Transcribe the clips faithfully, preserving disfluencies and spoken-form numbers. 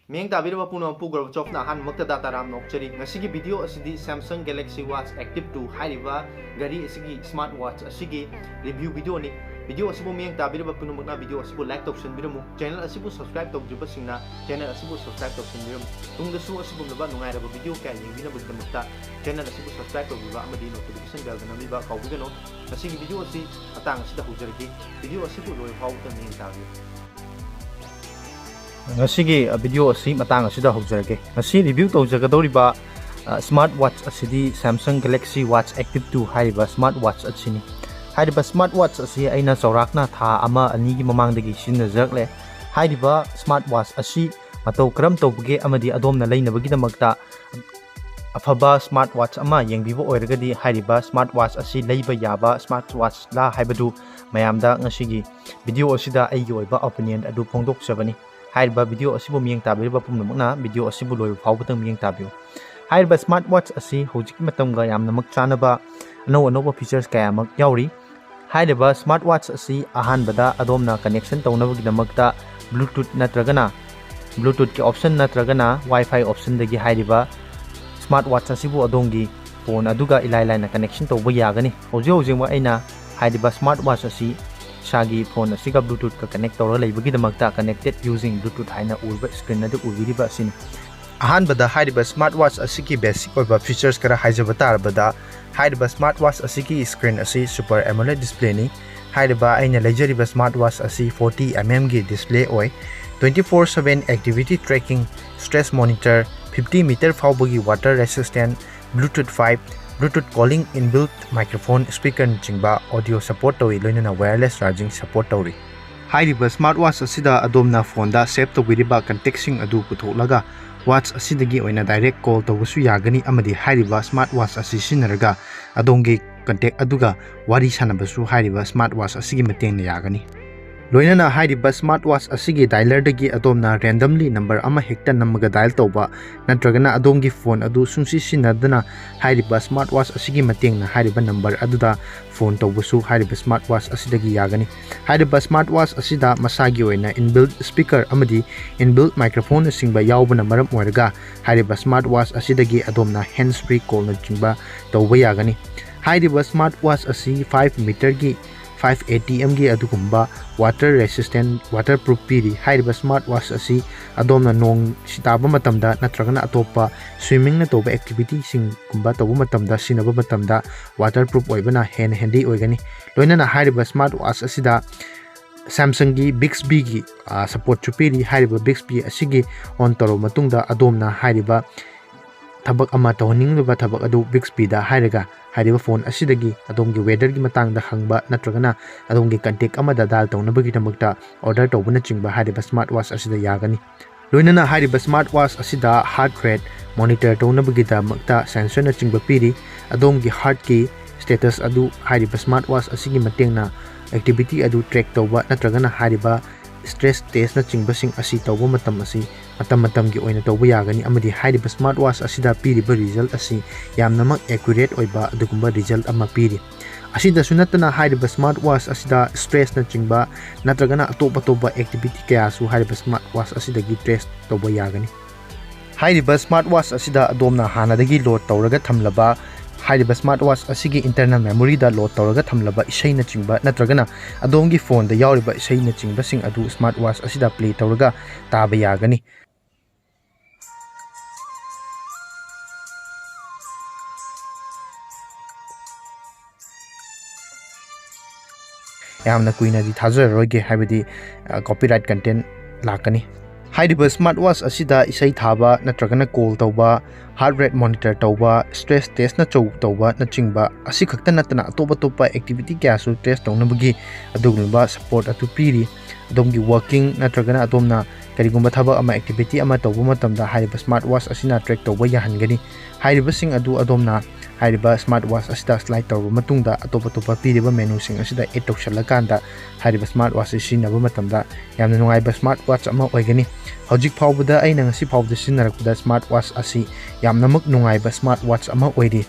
ꯃꯤꯠꯌꯦꯡ ꯇꯥꯕꯤꯔꯕ ꯄꯨꯝꯅꯃꯛꯄꯨ ꯒꯣꯔꯕꯆꯣꯐꯅ ꯑꯍꯥꯟꯕꯃꯛꯇꯗ ꯇꯔꯥꯝꯅ ꯑꯣꯛꯆꯔꯤ꯫ ꯉꯁꯤꯒꯤ ꯚꯤꯗꯤꯑꯣ ꯑꯁꯤꯗꯤ Samsung Galaxy Watch Active two ꯍꯥꯏꯔꯤꯕ ꯘꯔꯤ ꯑꯁꯤꯒꯤ, smart watch ꯑꯁꯤꯒꯤ review ꯚꯤꯗꯤꯑꯣꯅꯤ꯫ ꯚꯤꯗꯤꯑꯣ ꯑꯁꯤꯕꯨ ꯃꯤꯠꯌꯦꯡ ꯇꯥꯕꯤꯔꯕ ꯄꯨꯝꯅꯃꯛꯅ ꯚꯤꯗꯤꯑꯣ ꯑꯁꯤꯕꯨ like ꯇꯧꯁꯤꯟꯕꯤꯔꯝꯃꯨ꯫ Channel ꯑꯁꯤꯕꯨ subscribe ꯇꯧꯗ꯭ꯔꯤꯕꯁꯤꯡꯅ channel ꯑꯁꯤꯕꯨ subscribe ꯇꯧꯁꯤꯟꯕꯤꯔꯝꯃꯨ꯫ ꯇꯨꯡꯗꯁꯨ ꯑꯁꯤꯒꯨꯝꯂꯕ ꯅꯨꯡꯉꯥꯏꯔꯕ ꯚꯤꯗꯤꯑꯣ ꯀꯌꯥ ꯌꯦꯡꯕꯤꯅꯕꯒꯤꯗꯃꯛꯇ channel ꯑꯁꯤꯕꯨ subscribe ꯇꯧꯕꯤꯕ ꯑꯃꯗꯤ notification bell ꯗ ꯅꯝꯕꯤꯕ ꯀꯥꯎꯕꯤꯒꯅꯨ꯫ ꯉꯁꯤꯒꯤ ꯚꯤꯗꯤꯑꯣ ꯑꯁꯤ ꯃꯇꯥꯡ ꯑꯁꯤꯗ ꯍꯧꯖꯔꯒꯦ꯫ ꯚꯤꯗꯤꯑꯣ ꯑꯁꯤꯕꯨ ꯂꯣꯏꯕ ꯐꯥꯎꯕꯗ ꯃꯤꯠꯌꯦꯡ ꯇꯥꯕꯤꯌꯨ꯫ ꯉꯁꯤꯒꯤ, ꯑ, ꯚꯤꯗꯤꯑꯣ ꯑꯁꯤ ꯃꯇꯥꯡ ꯑꯁꯤꯗ ꯍꯧꯖꯔꯒꯦ꯫ ꯉꯁꯤ review ꯇꯧꯖꯒꯗꯧꯔꯤꯕ, ꯑ, smart watch ꯑꯁꯤꯗꯤ Samsung Galaxy Watch Active two ꯍꯥꯏꯔꯤꯕ smart watch ꯑꯁꯤꯅꯤ꯫ ꯍꯥꯏꯔꯤꯕ smart watch ꯑꯁꯤ ꯑꯩꯅ ꯆꯥꯎꯔꯥꯛꯅ ꯊꯥ ꯑꯃ ꯑꯅꯤꯒꯤ ꯃꯃꯥꯡꯗꯒꯤ ꯁꯤꯖꯤꯟꯅꯖꯔꯛꯂꯦ꯫ ꯍꯥꯏꯔꯤꯕ smart watch ꯑꯁꯤ ꯃꯇꯧ ꯀꯔꯝ ꯇꯧꯕꯒꯦ ꯑꯃꯗꯤ ꯑꯗꯣꯝꯅ ꯂꯩꯅꯕꯒꯤꯗꯃꯛꯇ ꯑꯐꯕ smart watch ꯑꯃ ꯌꯦꯡꯕꯤꯕ ꯑꯣꯏꯔꯒꯗꯤ ꯍꯥꯏꯔꯤꯕ smart watch ꯑꯁꯤ ꯂꯩꯕ ꯌꯥꯕ smart watch ꯂꯥ ꯍꯥꯏꯕꯗꯨ ꯃꯌꯥꯝꯗ ꯉꯁꯤꯒꯤ ꯚꯤꯗꯤꯑꯣ ꯑꯁꯤꯗ ꯑꯩꯒꯤ ꯑꯣꯏꯕ opinion ꯑꯗꯨ ꯐꯣꯡꯗꯣꯛꯆꯕꯅꯤ꯫ ꯍꯥꯏꯔꯤꯕ ꯚꯤꯗꯤꯑꯣ ꯑꯁꯤꯕꯨ ꯃꯤꯠꯌꯦꯡ ꯇꯥꯕꯤꯔꯤꯕ ꯄꯨꯝꯅꯃꯛꯅ ꯚꯤꯗꯤꯑꯣ ꯑꯁꯤꯕꯨ ꯂꯣꯏꯕ ꯐꯥꯎꯕꯗꯪ ꯃꯤꯠꯌꯦꯡ ꯇꯥꯕꯤꯌꯨ꯫ ꯍꯥꯏꯔꯤꯕ smart watch ꯑꯁꯤ ꯍꯧꯖꯤꯛꯀꯤ ꯃꯇꯝꯒ ꯌꯥꯝꯅꯃꯛ ꯆꯥꯟꯅꯕ ꯑꯅꯧ ꯑꯅꯧꯕ features ꯀꯌꯥꯃꯛ ꯌꯥꯎꯔꯤ꯫ ꯍꯥꯏꯔꯤꯕ smart watch ꯑꯁꯤ ꯑꯍꯥꯟꯕꯗ ꯑꯗꯣꯝꯅ connection ꯇꯧꯅꯕꯒꯤꯗꯃꯛꯇ Bluetooth ꯅꯠꯇ꯭ꯔꯒꯅ Bluetooth ꯀꯤ option ꯅꯠꯇ꯭ꯔꯒꯅ Wi-Fi option ꯗꯒꯤ ꯍꯥꯏꯔꯤꯕ smart watch ꯑꯁꯤꯕꯨ ꯑꯗꯣꯝꯒꯤ phone ꯑꯗꯨꯒ ꯏꯂꯥꯏ ꯂꯥꯏꯅ connection ꯇꯧꯕ ꯌꯥꯒꯅꯤ꯫ ꯍꯧꯖꯤꯛ ꯍꯧꯖꯤꯛꯃꯛ ꯑꯩꯅ ꯍꯥꯏꯔꯤꯕ smart watch ꯑꯁꯤ ꯏꯁꯥꯒꯤ phone ꯑꯁꯤꯒ Bluetooth ꯀ connect ꯇꯧꯔꯒ ꯂꯩꯕꯒꯤꯗꯃꯛꯇ connected using Bluetooth ꯍꯥꯏꯅ ꯎꯔꯤꯕ screen ꯑꯗꯨ ꯎꯕꯤꯔꯤꯕ ꯑꯁꯤꯅꯤ꯫ ꯑꯍꯥꯟꯕꯗ ꯍꯥꯏꯔꯤꯕ smart watch ꯑꯁꯤꯒꯤ basic ꯑꯣꯏꯕ features ꯈꯔ ꯍꯥꯏꯖꯕ ꯇꯥꯔꯕꯗ, ꯍꯥꯏꯔꯤꯕ smart watch ꯑꯁꯤꯒꯤ screen ꯑꯁꯤ Super AMOLED display ꯅꯤ꯫ ꯍꯥꯏꯔꯤꯕ ꯑꯩꯅ ꯂꯩꯖꯔꯤꯕ smart watch ꯑꯁꯤ forty mm ꯒꯤ display ꯑꯣꯏ꯫ Twenty four seven activity tracking, stress monitor, fifty meter ꯐꯥꯎꯕꯒꯤ water resistant, Bluetooth five, Bluetooth calling, inbuilt microphone, speaker ꯅꯆꯤꯡꯕ audio support ꯇꯧꯏ, ꯂꯣꯏꯅꯅ wireless charging support ꯇꯧꯔꯤ꯫ ꯍꯥꯏꯔꯤꯕ smart watch ꯑꯁꯤꯗ ꯑꯗꯣꯝꯅ phone ꯗ save ꯇꯧꯕꯤꯔꯤꯕ contact ꯁꯤꯡ ꯑꯗꯨ ꯄꯨꯊꯣꯛꯂꯒ watch ꯑꯁꯤꯗꯒꯤ ꯑꯣꯏꯅ direct call ꯇꯧꯕꯁꯨ ꯌꯥꯒꯅꯤ, ꯑꯃꯗꯤ ꯍꯥꯏꯔꯤꯕ smart watch ꯑꯁꯤ ꯁꯤꯖꯤꯟꯅꯔꯒ ꯑꯗꯣꯝꯒꯤ contact ꯑꯗꯨꯒ ꯋꯥꯔꯤ ꯁꯥꯟꯅꯕꯁꯨ ꯍꯥꯏꯔꯤꯕ smart watch ꯑꯁꯤꯒꯤ ꯃꯇꯦꯡꯅ ꯌꯥꯒꯅꯤ꯫ ꯂꯣꯏꯅꯅ ꯍꯥꯏꯔꯤꯕ ꯁ꯭ꯃꯥꯔꯠ ꯋꯥꯆ ꯑꯁꯤꯒꯤ ꯗꯥꯏꯂꯔꯗꯒꯤ ꯑꯗꯣꯝꯅ ꯔꯦꯟꯗꯝꯂꯤ ꯅꯝꯕꯔ ꯑꯃ ꯍꯦꯛꯇ ꯅꯝꯃꯒ ꯗꯥꯏꯜ ꯇꯧꯕ, ꯅꯠꯇ꯭ꯔꯒꯅ ꯑꯗꯣꯝꯒꯤ ꯐꯣꯟ ꯑꯗꯨ ꯁꯨꯡꯁꯤ ꯁꯤꯖꯤꯟꯅꯗꯅ ꯍꯥꯏꯔꯤꯕ ꯁ꯭ꯃꯥꯔꯠ ꯋꯥꯆ ꯑꯁꯤꯒꯤ ꯃꯇꯦꯡꯅ ꯍꯥꯏꯔꯤꯕ ꯅꯝꯕꯔ ꯑꯗꯨꯗ ꯐꯣꯟ ꯇꯧꯕꯁꯨ ꯍꯥꯏꯔꯤꯕ ꯁ꯭ꯃꯥꯔꯠ ꯋꯥꯆ ꯑꯁꯤꯗꯒꯤ ꯌꯥꯒꯅꯤ꯫ ꯍꯥꯏꯔꯤꯕ ꯁ꯭ꯃꯥꯔꯠ ꯋꯥꯆ ꯑꯁꯤꯗ ꯃꯁꯥꯒꯤ ꯑꯣꯏꯅ ꯏꯟꯕꯤꯜꯠ ꯁ꯭ꯄꯤꯀꯔ ꯑꯃꯗꯤ ꯏꯟꯕꯤꯜꯠ ꯃꯥꯏꯀ꯭ꯔꯣꯐꯣꯟꯅꯆꯤꯡꯕ ꯌꯥꯎꯕꯅ ꯃꯔꯝ ꯑꯣꯏꯔꯒ ꯍꯥꯏꯔꯤꯕ ꯁ꯭ꯃꯥꯔꯠ ꯋꯥꯆ ꯑꯁꯤꯗꯒꯤ ꯑꯗꯣꯝꯅ ꯍꯦꯟꯁ ꯐ꯭ꯔꯤ ꯀꯣꯜꯅꯆꯤꯡꯕ ꯇꯧꯕ ꯌꯥꯒꯅꯤ꯫ ꯍꯥꯏꯔꯤꯕ ꯁ꯭ꯃꯥꯔꯠ ꯋꯥꯆ ꯑꯁꯤ ꯐꯥꯏꯚ ꯃꯤꯇꯔꯒꯤ ꯐꯥꯏꯚ ꯑꯦ ꯇꯤ ꯑꯦꯝꯒꯤ ꯑꯗꯨꯒꯨꯝꯕ ꯋꯥꯇꯔ ꯔꯦꯁꯤꯁꯇꯦꯟ, ꯋꯥꯇꯔ ꯄ꯭ꯔꯨꯐ ꯄꯤꯔꯤ꯫ ꯍꯥꯏꯔꯤꯕ ꯁ꯭ꯃꯥꯔꯠ ꯋꯥꯆ ꯑꯁꯤ ꯑꯗꯣꯝꯅ ꯅꯣꯡ ꯁꯤ ꯇꯥꯕ ꯃꯇꯝꯗ ꯅꯠꯇ꯭ꯔꯒꯅ ꯑꯇꯣꯞꯄ ꯁ꯭ꯋꯤꯃꯤꯡꯅ ꯇꯧꯕ ꯑꯦꯛꯇꯤꯚꯤꯇꯤꯁꯤꯡꯒꯨꯝꯕ ꯇꯧꯕ ꯃꯇꯝꯗ ꯁꯤꯖꯤꯟꯅꯕ ꯃꯇꯝꯗ ꯋꯥꯇꯔ ꯄ꯭ꯔꯨꯐ ꯑꯣꯏꯕꯅ ꯍꯦꯟꯅ ꯍꯦꯟꯗꯤ ꯑꯣꯏꯒꯅꯤ꯫ ꯂꯣꯏꯅꯅ ꯍꯥꯏꯔꯤꯕ ꯁ꯭ꯃꯥꯔꯠ ꯋꯥꯆ ꯑꯁꯤꯗ ꯁꯦꯝꯁꯪꯒꯤ ꯕꯤꯛꯁꯕꯤꯒꯤ ꯁꯄꯣꯔꯠꯁꯨ ꯄꯤꯔꯤ꯫ ꯍꯥꯏꯔꯤꯕ ꯕꯤꯛꯁꯕꯤ ꯑꯁꯤꯒꯤ ꯑꯣꯟ ꯇꯧꯔꯕ ꯃꯇꯨꯡꯗ ꯑꯗꯣꯝꯅ ꯍꯥꯏꯔꯤꯕ ꯊꯕꯛ ꯑꯃ ꯇꯧꯍꯟꯅꯤꯡꯂꯤꯕ ꯊꯕꯛ ꯑꯗꯨ ꯕꯤꯛꯁꯕꯤꯗ ꯍꯥꯏꯔꯒ ꯍꯥꯏꯔꯤꯕ ꯐꯣꯟ ꯑꯁꯤꯗꯒꯤ ꯑꯗꯣꯝꯒꯤ ꯋꯦꯗꯔꯒꯤ ꯃꯇꯥꯡꯗ ꯍꯪꯕ ꯅꯠꯇ꯭ꯔꯒꯅ ꯑꯗꯣꯝꯒꯤ ꯀꯟꯇꯦꯛ ꯑꯃꯗ ꯗꯥꯏꯜ ꯇꯧꯅꯕꯒꯤꯗꯃꯛꯇ ꯑꯣꯔꯗꯔ ꯇꯧꯕꯅꯆꯤꯡꯕ ꯍꯥꯏꯔꯤꯕ ꯁ꯭ꯃꯥꯔꯠ ꯋꯥꯆ ꯑꯁꯤꯗ ꯌꯥꯒꯅꯤ꯫ ꯂꯣꯏꯅꯅ ꯍꯥꯏꯔꯤꯕ ꯁ꯭ꯃꯥꯔꯠ ꯋꯥꯆ ꯑꯁꯤꯗ ꯍꯥꯔꯠ ꯔꯦꯠ ꯃꯣꯅꯤꯇꯔ ꯇꯧꯅꯕꯒꯤꯗꯃꯛꯇ ꯁꯦꯟꯁꯔꯅꯆꯤꯡꯕ ꯄꯤꯔꯤ꯫ ꯑꯗꯣꯝꯒꯤ ꯍꯥꯔꯠꯀꯤ ꯁ꯭ꯇꯦꯇꯁ ꯑꯗꯨ ꯍꯥꯏꯔꯤꯕ ꯁ꯭ꯃꯥꯔꯠ ꯋꯥꯆ ꯑꯁꯤꯒꯤ ꯃꯇꯦꯡꯅ ꯑꯦꯛꯇꯤꯚꯤꯇꯤ ꯑꯗꯨ ꯇ꯭ꯔꯦꯛ ꯇꯧꯕ ꯅꯠꯇ꯭ꯔꯒꯅ ꯍꯥꯏꯔꯤꯕ ꯁ꯭ꯇ꯭ꯔꯦꯁ ꯇꯦꯁꯅꯆꯤꯡꯕꯁꯤꯡ ꯑꯁꯤ ꯇꯧꯕ ꯃꯇꯝ ꯑꯁꯤ ꯃꯇꯝ ꯃꯇꯝꯒꯤ ꯑꯣꯏꯅ ꯇꯧꯕ ꯌꯥꯒꯅꯤ, ꯑꯃꯗꯤ ꯍꯥꯏꯔꯤꯕ ꯁ꯭ꯃꯥꯔꯠ ꯋꯥꯆ ꯑꯁꯤꯗ ꯄꯤꯔꯤꯕ ꯔꯤꯖꯜꯠ ꯑꯁꯤ ꯌꯥꯝꯅꯃꯛ ꯑꯦꯀ꯭ꯌꯨꯔꯦꯠ ꯑꯣꯏꯕ ꯑꯗꯨꯒꯨꯝꯕ ꯔꯤꯖꯜꯠ ꯑꯃ ꯄꯤꯔꯤ꯫ ꯑꯁꯤꯗꯁꯨ ꯅꯠꯇꯅ ꯍꯥꯏꯔꯤꯕ ꯁ꯭ꯃꯥꯔꯠ ꯋꯥꯆ ꯑꯁꯤꯗ ꯁ꯭ꯇ꯭ꯔꯦꯁꯅꯆꯤꯡꯕ ꯅꯠꯇ꯭ꯔꯒꯅ ꯑꯇꯣꯞ ꯑꯇꯣꯞꯄ ꯑꯦꯛꯇꯤꯚꯤꯇꯤ ꯀꯌꯥꯁꯨ ꯍꯥꯏꯔꯤꯕ ꯁ꯭ꯃꯥꯔꯠ ꯋꯥꯆ ꯑꯁꯤꯗꯒꯤ ꯇ꯭ꯔꯦꯁ ꯇꯧꯕ ꯌꯥꯒꯅꯤ꯫ ꯍꯥꯏꯔꯤꯕ ꯁ꯭ꯃꯥꯔꯠ ꯋꯥꯆ ꯑꯁꯤꯗ ꯑꯗꯣꯝꯅ ꯍꯥꯟꯅꯗꯒꯤ ꯂꯣꯗ ꯇꯧꯔꯒ ꯊꯝꯂꯕ ꯍꯥꯏꯔꯤꯕ ꯁ꯭ꯃꯥꯔꯠ ꯋꯥꯆ ꯑꯁꯤꯒꯤ ꯏꯟꯇꯔꯅꯦꯜ ꯃꯦꯃꯣꯔꯤꯗ ꯂꯣꯗ ꯇꯧꯔꯒ ꯊꯝꯂꯕ ꯏꯁꯩꯅꯆꯤꯡꯕ ꯅꯠꯇ꯭ꯔꯒꯅ ꯑꯗꯣꯝꯒꯤ ꯐꯣꯟꯗ ꯌꯥꯎꯔꯤꯕ ꯏꯁꯩꯅꯆꯤꯡꯕꯁꯤꯡ ꯑꯗꯨ ꯁ꯭ꯃꯥꯔꯠ ꯋꯥꯆ ꯑꯁꯤꯗ ꯄ꯭ꯂꯦ ꯇꯧꯔꯒ ꯇꯥꯕ ꯌꯥꯒꯅꯤ꯫ ꯌꯥꯝꯅ ꯀꯨꯏꯅꯗꯤ ꯊꯥꯖꯔꯔꯣꯏꯒꯦ, ꯍꯥꯏꯕꯗꯤ ꯀꯣꯄꯤꯔꯥꯏꯠ ꯀꯟꯇꯦꯟ ꯂꯥꯛꯀꯅꯤ꯫ ꯍꯥꯏꯔꯤꯕ ꯁ꯭ꯃꯥꯔꯠ ꯋꯥꯆ ꯑꯁꯤꯗ ꯏꯁꯩ ꯊꯥꯕ ꯅꯠꯇ꯭ꯔꯒꯅ ꯀꯣꯜ ꯇꯧꯕ, ꯍꯥꯔꯠ ꯔꯦꯠ ꯃꯣꯅꯤꯇꯔ ꯇꯧꯕ, ꯁ꯭ꯇ꯭ꯔꯦꯁ ꯇꯦꯁꯅꯆꯧ ꯇꯧꯕꯅꯆꯤꯡꯕ ꯑꯁꯤꯈꯛꯇ ꯅꯠꯇꯅ ꯑꯇꯣꯞ ꯑꯇꯣꯞꯄ ꯑꯦꯛꯇꯤꯚꯤꯇꯤ ꯀꯌꯥꯁꯨ ꯇ꯭ꯔꯦꯁ ꯇꯧꯅꯕꯒꯤ ꯑꯗꯨꯒꯨꯝꯂꯕ ꯁꯄꯣꯔꯠ ꯑꯗꯨ ꯄꯤꯔꯤ꯫ ꯑꯗꯣꯝꯒꯤ ꯋꯥꯀꯤꯡ ꯅꯠꯇ꯭ꯔꯒꯅ ꯑꯗꯣꯝꯅ ꯀꯔꯤꯒꯨꯝꯕ ꯊꯕꯛ ꯑꯃ ꯑꯦꯛꯇꯤꯚꯤꯇꯤ ꯑꯃ ꯇꯧꯕ ꯃꯇꯝꯗ ꯍꯥꯏꯔꯤꯕ ꯁ꯭ꯃꯥꯔꯠ ꯋꯥꯆ ꯑꯁꯤꯅ ꯇ꯭ꯔꯦꯛ ꯇꯧꯕ ꯌꯥꯍꯟꯒꯅꯤ꯫ ꯍꯥꯏꯔꯤꯕꯁꯤꯡ ꯑꯗꯨ ꯑꯗꯣꯝꯅ ꯍꯥꯏꯔꯤꯕ ꯁ꯭ꯃꯥꯔꯠ ꯋꯥꯆ ꯑꯁꯤꯗ ꯁ꯭ꯂꯥꯏꯠ ꯇꯧꯔꯕ ꯃꯇꯨꯡꯗ ꯑꯇꯣꯞ ꯑꯇꯣꯞꯄ ꯄꯤꯔꯤꯕ ꯃꯦꯅꯨꯁꯤꯡ ꯑꯁꯤꯗ ꯑꯦꯗ ꯇꯧꯁꯤꯜꯂꯀꯥꯟꯗ ꯍꯥꯏꯔꯤꯕ ꯁ꯭ꯃꯥꯔꯠ ꯋꯥꯆ ꯑꯁꯤ ꯁꯤꯖꯤꯟꯅꯕ ꯃꯇꯝꯗ ꯌꯥꯝꯅ ꯅꯨꯡꯉꯥꯏꯕ ꯁ꯭ꯃꯥꯔꯠ ꯋꯥꯆ ꯑꯃ ꯑꯣꯏꯒꯅꯤ꯫ ꯍꯧꯖꯤꯛ ꯐꯥꯎꯕꯗ ꯑꯩꯅ ꯉꯁꯤ ꯐꯥꯎꯕꯗ ꯁꯤꯖꯤꯟꯅꯔꯛꯄꯗ ꯁ꯭ꯃꯥꯔꯠ ꯋꯥꯆ ꯑꯁꯤ ꯌꯥꯝꯅꯃꯛ ꯅꯨꯡꯉꯥꯏꯕ ꯁ꯭ꯃꯥꯔꯠ ꯋꯥꯆ ꯑꯃ ꯑꯣꯏꯔꯤ꯫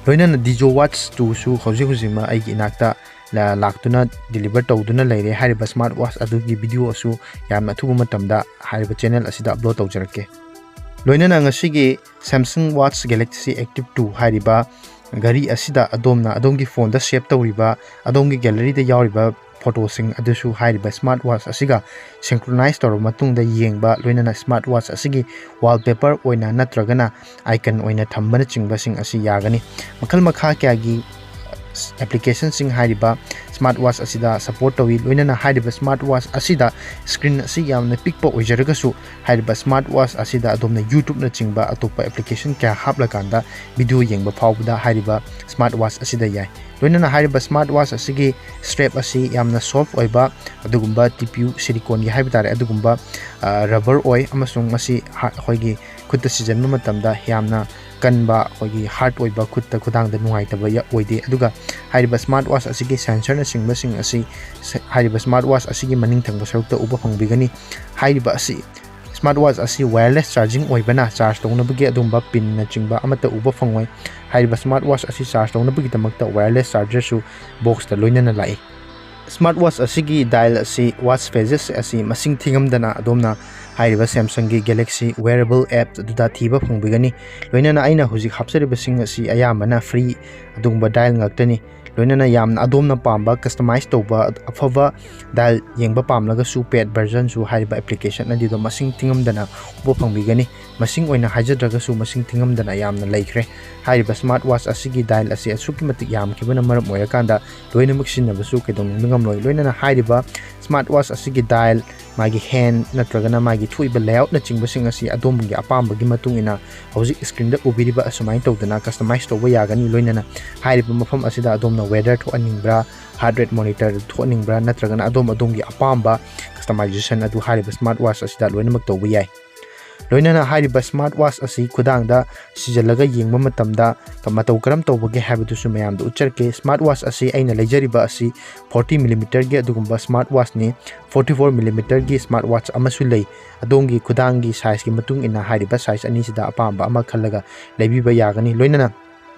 ꯂꯣꯏꯅꯅ ꯗꯤꯖꯣ ꯋꯥꯆ ꯇꯨꯁꯨ ꯍꯧꯖꯤꯛ ꯍꯧꯖꯤꯛꯃꯛ ꯑꯩꯒꯤ ꯏꯅꯥꯛꯇ ꯂꯥꯛꯇꯨꯅ ꯗꯤꯂꯤꯚꯔ ꯇꯧꯗꯨꯅ ꯂꯩꯔꯦ꯫ ꯍꯥꯏꯔꯤꯕ ꯁ꯭ꯃꯥꯔꯠ ꯋꯥꯆ ꯑꯗꯨꯒꯤ ꯚꯤꯗꯤꯑꯣ ꯑꯁꯨ ꯌꯥꯝꯅ ꯑꯊꯨꯕ ꯃꯇꯝꯗ ꯍꯥꯏꯔꯤꯕ ꯆꯦꯅꯦꯜ ꯑꯁꯤꯗ ꯑꯞꯂꯣꯗ ꯇꯧꯖꯔꯛꯀꯦ꯫ ꯂꯣꯏꯅꯅ ꯉꯁꯤꯒꯤ Samsung Watch Galaxy Active two ꯍꯥꯏꯔꯤꯕ ꯘꯔꯤ ꯑꯁꯤꯗ ꯑꯗꯣꯝꯅ ꯑꯗꯣꯝꯒꯤ ꯐꯣꯟꯗ ꯁꯦꯚ ꯇꯧꯔꯤꯕ, ꯑꯗꯣꯝꯒꯤ ꯒꯦꯂꯔꯤꯗ ꯌꯥꯎꯔꯤꯕ ꯐꯣꯇꯣꯁꯤꯡ ꯑꯗꯨꯁꯨ ꯍꯥꯏꯔꯤꯕ ꯁ꯭ꯃꯥꯔꯠ ꯋꯥꯆ ꯑꯁꯤꯒ ꯁꯤꯡꯀ꯭ꯔꯣꯅꯥꯏꯖ ꯇꯧꯔꯕ ꯃꯇꯨꯡꯗ ꯌꯦꯡꯕ, ꯂꯣꯏꯅꯅ ꯁ꯭ꯃꯥꯔꯠ ꯋꯥꯆ ꯑꯁꯤꯒꯤ ꯋꯥꯜꯄꯦꯄꯔ ꯑꯣꯏꯅ ꯅꯠꯇ꯭ꯔꯒꯅ ꯑꯥꯏꯀꯟ ꯑꯣꯏꯅ ꯊꯝꯕꯅꯆꯤꯡꯕꯁꯤꯡ ꯑꯁꯤ ꯌꯥꯒꯅꯤ꯫ ꯃꯈꯜ ꯃꯈꯥ ꯀꯌꯥꯒꯤ ꯑꯦꯄ꯭ꯂꯤꯀꯦꯁꯟꯁꯤꯡ ꯍꯥꯏꯔꯤꯕ ꯁ꯭ꯃꯥꯔꯠ ꯋꯥꯆ ꯑꯁꯤꯗ ꯁꯄꯣꯔꯠ ꯇꯧꯏ꯫ ꯂꯣꯏꯅꯅ ꯍꯥꯏꯔꯤꯕ ꯁ꯭ꯃꯥꯔꯠ ꯋꯥꯆ ꯑꯁꯤꯗ ꯁ꯭ꯀ꯭ꯔꯤꯟ ꯑꯁꯤ ꯌꯥꯝꯅ ꯄꯤꯛꯄ ꯑꯣꯏꯖꯔꯒꯁꯨ ꯍꯥꯏꯔꯤꯕ ꯁ꯭ꯃꯥꯔꯠ ꯋꯥꯆ ꯑꯁꯤꯗ ꯑꯗꯣꯝꯅ YouTubeꯅꯆꯤꯡꯕ ꯑꯇꯣꯞꯄ ꯑꯦꯄ꯭ꯂꯤꯀꯦꯁꯟ ꯀꯌꯥ ꯍꯥꯞꯂꯀꯥꯟꯗ ꯚꯤꯗꯤꯑꯣ ꯌꯦꯡꯕ ꯐꯥꯎꯕꯗ ꯍꯥꯏꯔꯤꯕ ꯁ꯭ꯃꯥꯔꯠ ꯋꯥꯆ ꯑꯁꯤꯗ ꯌꯥꯏ꯫ ꯂꯣꯏꯅꯅ ꯍꯥꯏꯔꯤꯕ ꯁ꯭ꯃꯥꯔꯠ ꯋꯥꯆ ꯑꯁꯤꯒꯤ ꯁ꯭ꯇ꯭ꯔꯦꯞ ꯑꯁꯤ ꯌꯥꯝꯅ ꯁꯣꯐ ꯑꯣꯏꯕ ꯑꯗꯨꯒꯨꯝꯕ ꯇꯤ ꯄꯤ ꯌꯨ ꯁꯤꯂꯤꯀꯣꯟꯒꯤ ꯍꯥꯏꯕ ꯇꯥꯔꯦ, ꯑꯗꯨꯒꯨꯝꯕ ꯔꯕꯔ ꯑꯣꯏ ꯑꯃꯁꯨꯡ ꯃꯁꯤ ꯍꯥ-, ꯑꯩꯈꯣꯏꯒꯤ ꯈꯨꯠꯇ ꯁꯤꯖꯤꯟꯕ ꯃꯇꯝꯗ ꯌꯥꯝꯅ ꯀꯟꯕ, ꯑꯩꯈꯣꯏꯒꯤ ꯍꯥꯔꯠ ꯑꯣꯏꯕ, ꯈꯨꯠꯇ ꯈꯨꯗꯥꯡꯗ ꯅꯨꯡꯉꯥꯏꯇꯕ ꯌꯥ-, ꯑꯣꯏꯗꯦ꯫ ꯑꯗꯨꯒ ꯍꯥꯏꯔꯤꯕ ꯁ꯭ꯃꯥꯔꯠ ꯋꯥꯆ ꯑꯁꯤꯒꯤ ꯁꯦꯟꯁꯔꯅꯆꯤꯡꯕꯁꯤꯡ ꯑꯁꯤ ꯁ-, ꯍꯥꯏꯔꯤꯕ ꯁ꯭ꯃꯥꯔꯠ ꯋꯥꯆ ꯑꯁꯤꯒꯤ ꯃꯅꯤꯡ ꯊꯪꯕ ꯁꯔꯨꯛꯇ ꯎꯕ ꯐꯪꯕꯤꯒꯅꯤ꯫ ꯍꯥꯏꯔꯤꯕ ꯑꯁꯤ ꯁ꯭ꯃꯥꯔꯠ ꯋꯥꯆ ꯑꯁꯤ ꯋꯥꯌꯔꯂꯦꯁ ꯆꯥꯔꯖꯤꯡ ꯑꯣꯏꯕꯅ ꯆꯥꯔꯖ ꯇꯧꯅꯕꯒꯤ ꯑꯗꯨꯒꯨꯝꯕ ꯄꯤꯟꯅꯆꯤꯡꯕ ꯑꯃꯠꯇ ꯎꯕ ꯐꯪꯉꯣꯏ꯫ ꯍꯥꯏꯔꯤꯕ ꯁ꯭ꯃꯥꯔꯠ ꯋꯥꯆ ꯑꯁꯤ ꯆꯥꯔꯖ ꯇꯧꯅꯕꯒꯤꯗꯃꯛꯇ ꯋꯥꯌꯔꯂꯦꯁ ꯆꯥꯔꯖꯔꯁꯨ ꯕꯣꯛꯁꯇ ꯂꯣꯏꯅꯅ ꯂꯥꯛꯏ꯫ ꯁ꯭ꯃꯥꯔꯠ ꯋꯥꯆ ꯑꯁꯤꯒꯤ ꯗꯥꯏꯜ ꯑꯁꯤ, ꯋꯥꯆ ꯐꯦꯖꯦꯁ ꯑꯁꯤ ꯃꯁꯤꯡ ꯊꯤꯉꯝꯗꯅ ꯑꯗꯣꯝꯅ ꯍꯥꯏꯔꯤꯕ Samsungꯒꯤ Galaxy Wearable app ꯑꯗꯨꯗ ꯊꯤꯕ ꯐꯪꯕꯤꯒꯅꯤ꯫ ꯂꯣꯏꯅꯅ ꯑꯩꯅ ꯍꯧꯖꯤꯛ ꯍꯥꯞꯆꯔꯤꯕꯁꯤꯡ ꯑꯁꯤ ꯑꯌꯥꯝꯕꯅ ꯐ꯭ꯔꯤ ꯑꯗꯨꯒꯨꯝꯕ ꯗꯥꯏꯜ ꯉꯥꯛꯇꯅꯤ꯫ ꯂꯣꯏꯅꯅ ꯌꯥꯝꯅ ꯑꯗꯣꯝꯅ ꯄꯥꯝꯕ ꯀꯁꯇꯃꯥꯏꯖ ꯇꯧꯕ ꯑꯐꯕ ꯗꯥꯏꯜ ꯌꯦꯡꯕ ꯄꯥꯝꯂꯒꯁꯨ ꯄꯦꯠ ꯚꯔꯖꯟꯁꯨ ꯍꯥꯏꯔꯤꯕ ꯑꯦꯄ꯭ꯂꯤꯀꯦꯁꯟ ꯑꯗꯨꯗ ꯃꯁꯤꯡ ꯊꯤꯉꯝꯗꯅ ꯎꯕ ꯐꯪꯕꯤꯒꯅꯤ꯫ ꯃꯁꯤꯡ ꯑꯣꯏꯅ ꯍꯥꯏꯖꯗ꯭ꯔꯒꯁꯨ ꯃꯁꯤꯡ ꯊꯤꯉꯝꯗꯅ ꯌꯥꯝꯅ ꯂꯩꯈ꯭ꯔꯦ꯫ ꯍꯥꯏꯔꯤꯕ ꯁ꯭ꯃꯥꯔꯠ ꯋꯥꯆ ꯑꯁꯤꯒꯤ ꯗꯥꯏꯜ ꯑꯁꯤ ꯑꯁꯨꯛꯀꯤ ꯃꯇꯤꯛ ꯌꯥꯝꯈꯤꯕꯅ ꯃꯔꯝ ꯑꯣꯏꯔꯀꯥꯟꯗ ꯂꯣꯏꯅꯃꯛ ꯁꯤꯖꯤꯟꯅꯕꯁꯨ ꯀꯩꯗꯧꯅꯨꯡꯗ ꯉꯝꯂꯣꯏ꯫ ꯂꯣꯏꯅꯅ ꯍꯥꯏꯔꯤꯕ ꯁ꯭ꯃꯥꯔꯠ ꯋꯥꯆ ꯑꯁꯤꯒꯤ ꯗꯥꯏꯜ ꯃꯥꯒꯤ ꯍꯦꯟ ꯅꯠꯇ꯭ꯔꯒꯅ ꯃꯥꯒꯤ ꯊꯣꯛꯏꯕ ꯂꯦꯑꯥꯎꯠꯅꯆꯤꯡꯕꯁꯤꯡ ꯑꯁꯤ ꯑꯗꯣꯝꯒꯤ ꯑꯄꯥꯝꯕꯒꯤ ꯃꯇꯨꯡ ꯏꯟꯅ ꯍꯧꯖꯤꯛ ꯁ꯭ꯀ꯭ꯔꯤꯟꯗ ꯎꯕꯤꯔꯤꯕ ꯑꯁꯨꯃꯥꯏꯅ ꯇꯧꯗꯅ ꯀꯁꯇꯃꯥꯏꯁ ꯇꯧꯕ ꯌꯥꯒꯅꯤ꯫ ꯂꯣꯏꯅꯅ ꯍꯥꯏꯔꯤꯕ ꯃꯐꯝ ꯑꯁꯤꯗ ꯑꯗꯣꯝꯅ ꯋꯦꯗꯔ ꯊꯣꯛꯍꯟꯅꯤꯡꯕ꯭ꯔꯥ, ꯍꯥꯔꯠ ꯔꯦꯠ ꯃꯣꯅꯤꯇꯔ ꯊꯣꯛꯍꯟꯅꯤꯡꯕ꯭ꯔꯥ, ꯅꯠꯇ꯭ꯔꯒꯅ ꯑꯗꯣꯝ ꯑꯗꯣꯝꯒꯤ ꯑꯄꯥꯝꯕ ꯀꯁꯇꯃꯥꯏꯖꯦꯁꯟ ꯑꯗꯨ ꯍꯥꯏꯔꯤꯕ ꯁ꯭ꯃꯥꯔꯠ ꯋꯥꯆ ꯑꯁꯤꯗ ꯂꯣꯏꯅꯃꯛ ꯇꯧꯕ ꯌꯥꯏ꯫ ꯂꯣꯏꯅꯅ ꯍꯥꯏꯔꯤꯕ ꯁ꯭ꯃꯥꯔꯠ ꯋꯥꯆ ꯑꯁꯤ ꯈꯨꯗꯥꯡꯗ ꯁꯤꯖꯜꯂꯒ ꯌꯦꯡꯕ ꯃꯇꯝꯗ ꯃꯇꯧ ꯀꯔꯝ ꯇꯧꯕꯒꯦ ꯍꯥꯏꯕꯗꯨꯁꯨ ꯃꯌꯥꯝꯗ ꯎꯠꯆꯔꯛꯀꯦ꯫ ꯁ꯭ꯃꯥꯔꯠ ꯋꯥꯆ ꯑꯁꯤ ꯑꯩꯅ ꯂꯩꯖꯔꯤꯕ ꯑꯁꯤ ꯐꯣꯔꯇꯤ ꯃꯤꯂꯤꯃꯤꯇꯔꯒꯤ ꯑꯗꯨꯒꯨꯝꯕ ꯁ꯭ꯃꯥꯔꯠ ꯋꯥꯆꯅꯤ꯫ ꯐꯣꯔꯇꯤ ꯐꯣꯔ ꯃꯤꯂꯤꯃꯤꯇꯔꯒꯤ ꯁ꯭ꯃꯥꯔꯠ ꯋꯥꯆ ꯑꯃꯁꯨ ꯂꯩ꯫ ꯑꯗꯣꯝꯒꯤ ꯈꯨꯗꯥꯡꯒꯤ ꯁꯥꯏꯖꯀꯤ ꯃꯇꯨꯡ ꯏꯟꯅ ꯍꯥꯏꯔꯤꯕ ꯁꯥꯏꯖ ꯑꯅꯤꯁꯤꯗ ꯑꯄꯥꯝꯕ ꯑꯃ ꯈꯜꯂꯒ ꯂꯩꯕꯤꯕ ꯌꯥꯒꯅꯤ꯫ ꯂꯣꯏꯅꯅ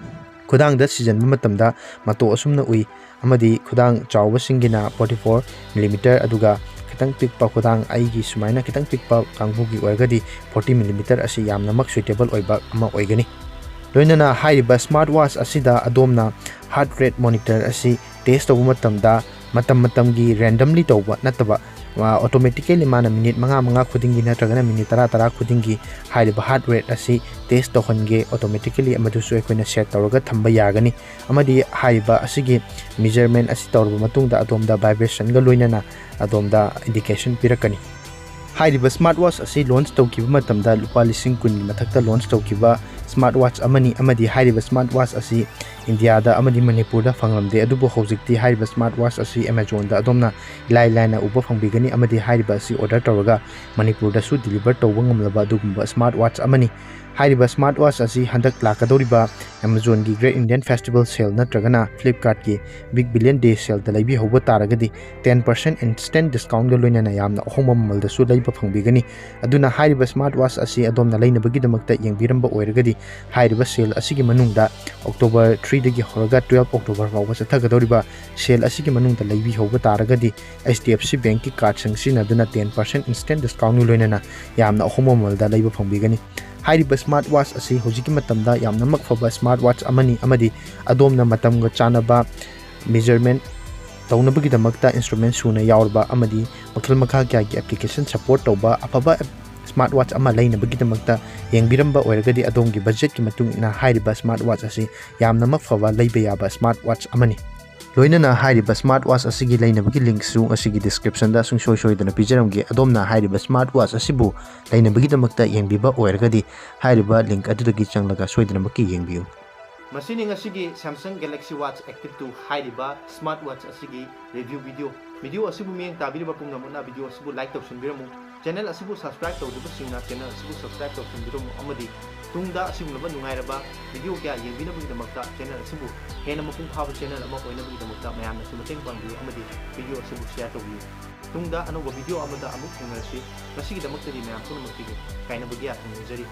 ꯈꯨꯗꯥꯡꯗ ꯁꯤꯖꯟꯕ ꯃꯇꯝꯗ ꯃꯇꯣ ꯑꯁꯨꯝꯅ ꯎꯏ, ꯑꯃꯗꯤ ꯈꯨꯗꯥꯡ ꯆꯥꯎꯕꯁꯤꯡꯒꯤꯅ ꯐꯣꯔꯇꯤ ꯐꯣꯔ ꯃꯤꯂꯤꯃꯤꯇꯔ, ꯑꯗꯨꯒ ꯈꯤꯇꯪ ꯄꯤꯛꯄ, ꯈꯨꯗꯥꯡ ꯑꯩꯒꯤ ꯁꯨꯃꯥꯏꯅ ꯈꯤꯇꯪ ꯄꯤꯛꯄ ꯀꯥꯡꯕꯨꯒꯤ ꯑꯣꯏꯔꯒꯗꯤ ꯐꯣꯔꯇꯤ ꯃꯤꯂꯤꯃꯤꯇꯔ ꯑꯁꯤ ꯌꯥꯝꯅꯃꯛ ꯁꯨꯏꯇꯦꯕꯜ ꯑꯣꯏꯕ ꯑꯃ ꯑꯣꯏꯒꯅꯤ꯫ ꯂꯣꯏꯅꯅ ꯍꯥꯏꯔꯤꯕ ꯁ꯭ꯃꯥꯔꯠ ꯋꯥꯆ ꯑꯁꯤꯗ ꯑꯗꯣꯝꯅ ꯍꯥꯔꯠ ꯔꯦꯠ ꯃꯣꯅꯤꯇꯔ ꯑꯁꯤ ꯇꯦꯁ ꯇꯧꯕ ꯃꯇꯝꯗ ꯃꯇꯝ ꯃꯇꯝꯒꯤ ꯔꯦꯟꯗꯝꯂꯤ ꯇꯧꯕ ꯅꯠꯇꯕ, ꯑꯣꯇꯣꯃꯦꯇꯤꯀꯦꯂꯤ ꯃꯥꯅ ꯃꯤꯅꯤꯠ ꯃꯉꯥ ꯃꯉꯥ ꯈꯨꯗꯤꯡꯒꯤ ꯅꯠꯇ꯭ꯔꯒꯅ ꯃꯤꯅꯤꯠ ꯇꯔꯥ ꯇꯔꯥ ꯈꯨꯗꯤꯡꯒꯤ ꯍꯥꯏꯔꯤꯕ ꯍꯥꯔꯠ ꯔꯦꯠ ꯑꯁꯤ ꯇꯦꯁ ꯇꯧꯍꯟꯒꯦ ꯑꯣꯇꯣꯃꯦꯇꯤꯀꯦꯂꯤ, ꯑꯃꯗꯨꯁꯨ ꯑꯩꯈꯣꯏꯅ ꯁꯦꯠ ꯇꯧꯔꯒ ꯊꯝꯕ ꯌꯥꯒꯅꯤ꯫ ꯑꯃꯗꯤ ꯍꯥꯏꯔꯤꯕ ꯑꯁꯤꯒꯤ ꯃꯤꯖꯔꯃꯦꯟ ꯑꯁꯤ ꯇꯧꯔꯕ ꯃꯇꯨꯡꯗ ꯑꯗꯣꯝꯗ ꯚꯥꯏꯕ꯭ꯔꯦꯁꯟꯒ ꯂꯣꯏꯅꯅ ꯑꯗꯣꯝꯗ ꯏꯟꯗꯤꯀꯦꯁꯟ ꯄꯤꯔꯛꯀꯅꯤ꯫ ꯍꯥꯏꯔꯤꯕ ꯁ꯭ꯃꯥꯔꯠ ꯋꯥꯆ ꯑꯁꯤ ꯂꯣꯟꯆ ꯇꯧꯈꯤꯕ ꯃꯇꯝꯗ ꯂꯨꯄꯥ ꯂꯤꯁꯤꯡ ꯀꯨꯟꯒꯤ ꯃꯊꯛꯇ ꯂꯣꯟꯆ ꯇꯧꯈꯤꯕ ꯁ꯭ꯃꯥꯔꯠ ꯋꯥꯆ ꯑꯃꯅꯤ, ꯑꯃꯗꯤ ꯍꯥꯏꯔꯤꯕ ꯁ꯭ꯃꯥꯔꯠ ꯋꯥꯆ ꯑꯁꯤ ꯏꯟꯗꯤꯌꯥꯗ ꯑꯃꯗꯤ ꯃꯅꯤꯄꯨꯔꯗ ꯐꯪꯂꯝꯗꯦ꯫ ꯑꯗꯨꯕꯨ ꯍꯧꯖꯤꯛꯇꯤ ꯍꯥꯏꯔꯤꯕ ꯁ꯭ꯃꯥꯔꯠ ꯋꯥꯆ ꯑꯁꯤ ꯑꯦꯃꯥꯖꯣꯟꯗ ꯑꯗꯣꯝꯅ ꯏꯂꯥꯏ ꯂꯥꯏꯅ ꯎꯕ ꯐꯪꯕꯤꯒꯅꯤ, ꯑꯃꯗꯤ ꯍꯥꯏꯔꯤꯕ ꯑꯁꯤ ꯑꯣꯔꯗꯔ ꯇꯧꯔꯒ ꯃꯅꯤꯄꯨꯔꯗꯁꯨ ꯗꯤꯂꯤꯚꯔ ꯇꯧꯕ ꯉꯝꯂꯕ ꯑꯗꯨꯒꯨꯝꯕ ꯁ꯭ꯃꯥꯔꯠ ꯋꯥꯆ ꯑꯃꯅꯤ꯫ ꯍꯥꯏꯔꯤꯕ ꯁ꯭ꯃꯥꯔꯠ ꯋꯥꯆ ꯑꯁꯤ ꯍꯟꯗꯛ ꯂꯥꯛꯀꯗꯧꯔꯤꯕ ꯑꯦꯃꯥꯖꯣꯟꯒꯤ ꯒ꯭ꯔꯦꯠ ꯏꯟꯗꯤꯌꯟ ꯐꯦꯁꯇꯤꯚꯦꯜ ꯁꯦꯜ ꯅꯠꯇ꯭ꯔꯒꯅ ꯐ꯭ꯂꯤꯞꯀꯥꯔꯠꯀꯤ ꯕꯤꯛ ꯕꯤꯂꯤꯌꯟ ꯗꯦ ꯁꯦꯜꯗ ꯂꯩꯕꯤꯍꯧꯕ ꯇꯥꯔꯒꯗꯤ ꯇꯦꯟ ꯄꯥꯔꯁꯦꯟ ꯏꯟꯁꯇꯦꯟ ꯗꯤꯁꯀꯥꯎꯟꯒ ꯂꯣꯏꯅꯅ ꯌꯥꯝꯅ ꯑꯍꯣꯡꯕ ꯃꯃꯜꯗꯁꯨ ꯂꯩꯕ ꯐꯪꯕꯤꯒꯅꯤ꯫ ꯑꯗꯨꯅ ꯍꯥꯏꯔꯤꯕ ꯁ꯭ꯃꯥꯔꯠ ꯋꯥꯆ ꯑꯁꯤ ꯑꯗꯣꯝꯅ ꯂꯩꯅꯕꯒꯤꯗꯃꯛꯇ ꯌꯦꯡꯕꯤꯔꯝꯕ ꯑꯣꯏꯔꯒꯗꯤ ꯍꯥꯏꯔꯤꯕ ꯁꯦꯜ ꯑꯁꯤꯒꯤ ꯃꯅꯨꯡꯗ ꯑꯣꯛꯇꯣꯕꯔ ꯊ꯭ꯔꯤꯗꯒꯤ ꯍꯧꯔꯒ ꯇꯨꯌꯦꯜꯞ ꯑꯣꯛꯇꯣꯕꯔ ꯐꯥꯎꯕ ꯆꯠꯊꯒꯗꯧꯔꯤꯕ ꯁꯦꯜ ꯑꯁꯤꯒꯤ ꯃꯅꯨꯡꯗ ꯂꯩꯕꯤꯍꯧꯕ ꯇꯥꯔꯒꯗꯤ ꯑꯩꯆ ꯗꯤ ꯑꯦꯐ ꯁꯤ ꯕꯦꯡꯛꯀꯤ ꯀꯥꯔꯠꯁꯤꯡ ꯁꯤꯖꯤꯟꯅꯗꯨꯅ ꯇꯦꯟ ꯄꯥꯔꯁꯦꯟ ꯏꯟꯁꯇꯦꯟ ꯗꯤꯁꯀꯥꯎꯟꯒ ꯂꯣꯏꯅꯅ ꯌꯥꯝꯅ ꯑꯍꯣꯡꯕ ꯃꯃꯜꯗ ꯂꯩꯕ ꯐꯪꯕꯤꯒꯅꯤ꯫ ꯍꯥꯏꯔꯤꯕ ꯁ꯭ꯃꯥꯔꯠ ꯋꯥꯆ ꯑꯁꯤ ꯍꯧꯖꯤꯛꯀꯤ ꯃꯇꯝꯗ ꯌꯥꯝꯅꯃꯛ ꯐꯕ ꯁ꯭ꯃꯥꯔꯠ ꯋꯥꯆ ꯑꯃꯅꯤ, ꯑꯃꯗꯤ ꯑꯗꯣꯝꯅ ꯃꯇꯝꯒ ꯆꯥꯟꯅꯕ ꯃꯦꯖꯔꯃꯦꯟ ꯇꯧꯅꯕꯒꯤꯗꯃꯛꯇ ꯏꯟꯁꯇ꯭ꯔꯨꯃꯦꯟ ꯁꯨꯅ ꯌꯥꯎꯔꯕ ꯑꯃꯗꯤ ꯃꯈꯜ ꯃꯈꯥ ꯀꯌꯥꯒꯤ ꯑꯦꯄ꯭ꯂꯤꯀꯦꯁꯟ ꯁꯄꯣꯔꯠ ꯇꯧꯕ ꯑꯐꯕ ꯁ꯭ꯃꯥꯔꯠ ꯋꯥꯆ ꯑꯃ ꯂꯩꯅꯕꯒꯤꯗꯃꯛꯇ ꯌꯦꯡꯕꯤꯔꯝꯕ ꯑꯣꯏꯔꯒꯗꯤ ꯑꯗꯣꯝꯒꯤ ꯕꯖꯦꯠꯀꯤ ꯃꯇꯨꯡ ꯏꯟꯅ ꯍꯥꯏꯔꯤꯕ ꯁ꯭ꯃꯥꯔꯠ ꯋꯥꯆ ꯑꯁꯤ ꯌꯥꯝꯅꯃꯛ ꯐꯕ ꯂꯩꯕ ꯌꯥꯕ ꯁ꯭ꯃꯥꯔꯠ ꯋꯥꯆ ꯑꯃꯅꯤ꯫ ꯂꯣꯏꯅꯅ ꯍꯥꯏꯔꯤꯕ ꯁ꯭ꯃꯥꯔꯠ ꯋꯥꯆ ꯑꯁꯤꯒꯤ ꯂꯩꯅꯕꯒꯤ ꯂꯤꯡꯛꯁꯨ ꯑꯁꯤꯒꯤ ꯗꯤꯁꯀ꯭ꯔꯤꯞꯁꯟꯗ ꯁꯨꯡꯁꯣꯏ ꯁꯣꯏꯗꯅ ꯄꯤꯖꯔꯝꯒꯦ꯫ ꯑꯗꯣꯝꯅ ꯍꯥꯏꯔꯤꯕ ꯁ꯭ꯃꯥꯔꯠ ꯋꯥꯆ ꯑꯁꯤꯕꯨ ꯂꯩꯅꯕꯒꯤꯗꯃꯛꯇ ꯌꯦꯡꯕꯤꯕ ꯑꯣꯏꯔꯒꯗꯤ ꯍꯥꯏꯔꯤꯕ ꯂꯤꯡꯛ ꯑꯗꯨꯗꯒꯤ ꯆꯪꯂꯒ ꯁꯣꯏꯗꯅꯃꯛꯀꯤ ꯌꯦꯡꯕꯤꯌꯨ꯫ ꯃꯁꯤꯅꯤ ꯉꯁꯤꯒꯤ Samsung Galaxy Watch Active two ꯍꯥꯏꯔꯤꯕ ꯁ꯭ꯃꯥꯔꯠ ꯋꯥꯆ ꯑꯁꯤꯒꯤ ꯔꯤꯚ꯭ꯌꯨ ꯚꯤꯗꯤꯑꯣ꯫ ꯚꯤꯗꯤꯑꯣ ꯑꯁꯤꯕꯨ ꯃꯤꯠꯌꯦꯡ ꯇꯥꯕꯤꯔꯤꯕ ꯄꯨꯝꯅꯃꯛꯅ ꯚꯤꯗꯤꯑꯣ ꯑꯁꯤꯕꯨ ꯂꯥꯏꯛ ꯇꯧꯁꯤꯟꯕꯤꯔꯝꯃꯨ꯫ ꯆꯦꯅꯦꯜ ꯑꯁꯤꯕꯨ ꯁꯕꯁꯀ꯭ꯔꯥꯏꯕ ꯇꯧꯗ꯭ꯔꯤꯕꯁꯤꯡꯅ ꯆꯦꯅꯦꯜ ꯑꯁꯤꯕꯨ ꯁꯕꯁꯀ꯭ꯔꯥꯏꯕ ꯇꯧꯁꯤꯟꯕꯤꯔꯝꯃꯨ ꯑꯃꯗꯤ ꯇꯨꯡꯗ ꯑꯁꯤꯒꯨꯝꯂꯕ ꯅꯨꯡꯉꯥꯏꯔꯕ ꯚꯤꯗꯤꯑꯣ ꯀꯌꯥ ꯌꯦꯡꯕꯤꯅꯕꯒꯤꯗꯃꯛꯇ ꯆꯦꯅꯦꯜ ꯑꯁꯤꯕꯨ ꯍꯦꯟꯅ ꯃꯄꯨꯡ ꯐꯥꯕ ꯆꯦꯅꯦꯜ ꯑꯃ ꯑꯣꯏꯅꯕꯒꯤꯗꯃꯛꯇ ꯃꯌꯥꯝꯅꯁꯨ ꯃꯇꯦꯡ ꯄꯥꯡꯕꯤꯌꯨ ꯑꯃꯗꯤ ꯚꯤꯗꯤꯑꯣ ꯑꯁꯤꯕꯨ ꯁꯤꯌꯥꯔ ꯇꯧꯕꯤꯌꯨ꯫ ꯇꯨꯡꯗ ꯑꯅꯧꯕ ꯚꯤꯗꯤꯑꯣ ꯑꯃꯗ ꯑꯃꯨꯛ ꯊꯦꯡꯅꯔꯁꯤ꯫ ꯉꯁꯤꯒꯤꯗꯃꯛꯇꯗꯤ ꯃꯌꯥꯝ ꯄꯨꯝꯅꯃꯛꯀꯤꯗꯤ ꯀꯥꯏꯅꯕꯒꯤ ꯌꯥꯊꯪ ꯅꯤꯖꯔꯤ꯫